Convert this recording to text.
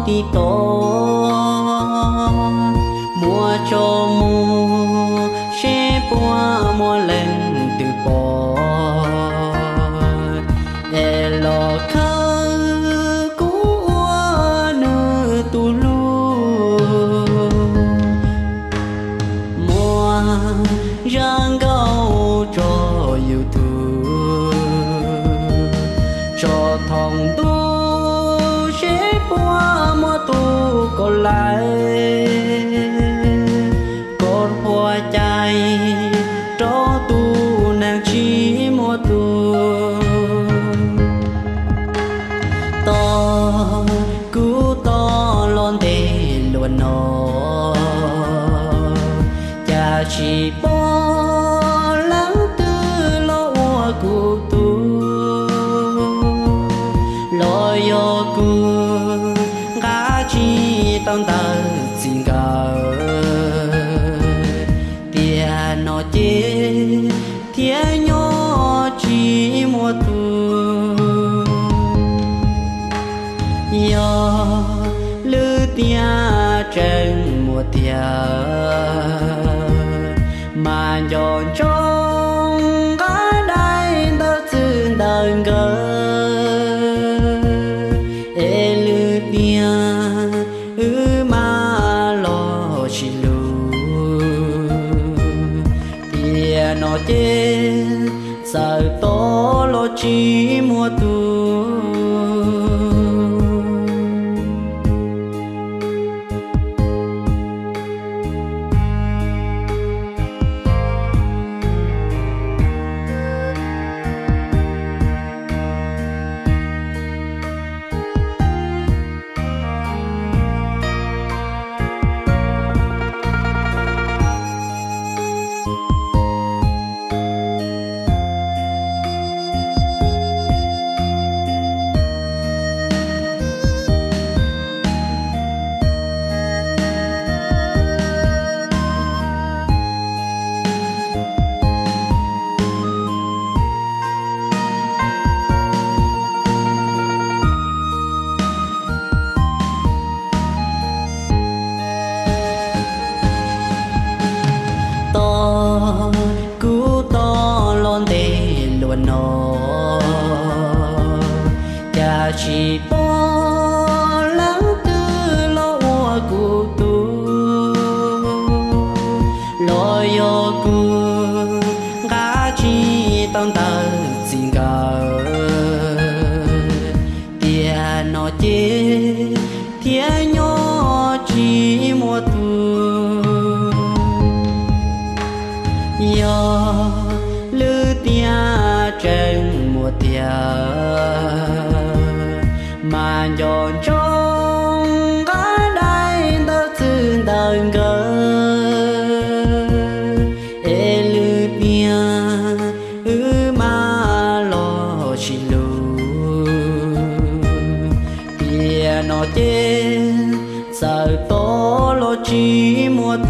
tib to, muab tso mus seb puas muaj leej twg pom, es los khawb kuv ua nws tus hlub. Muaj zaj nkauj tso YouTube, tso thaum ntuj seb puas muaj tus kos lawm, kos huab cai rau tus neeg tsis muaj tus. Tos kuv tos los ntev luaj no, cas tsis pom leej twg los ua kuv tus, los yog kuv nqa tsis tau ntawv txij nkawm, tiam no ces thiaj nyob tsis muaj tus. Yog lwm tiam tseem muaj tiag, mas nco ntsoov nqa dai ntawv txij ntawm nkawm, es lwm tiam wb mam los sib hlub. Tiam no ces txawm tos los tsis muaj tus. Tos kuv tos los ntev luaj no, cas tsis pom leej twg los ua kuv tus, los yog kuv nqa tsis tau ntawv txij nkawm, tiam no ces thiaj nyob tsis muaj tus. Yog lwm tiam tseem muaj tiag, mas nco ntsoov nqa dai ntawv txij ntawm nkawm, es lwm tiam wb mam los sib hlub. Tiam no ces txawm tos los tsis muaj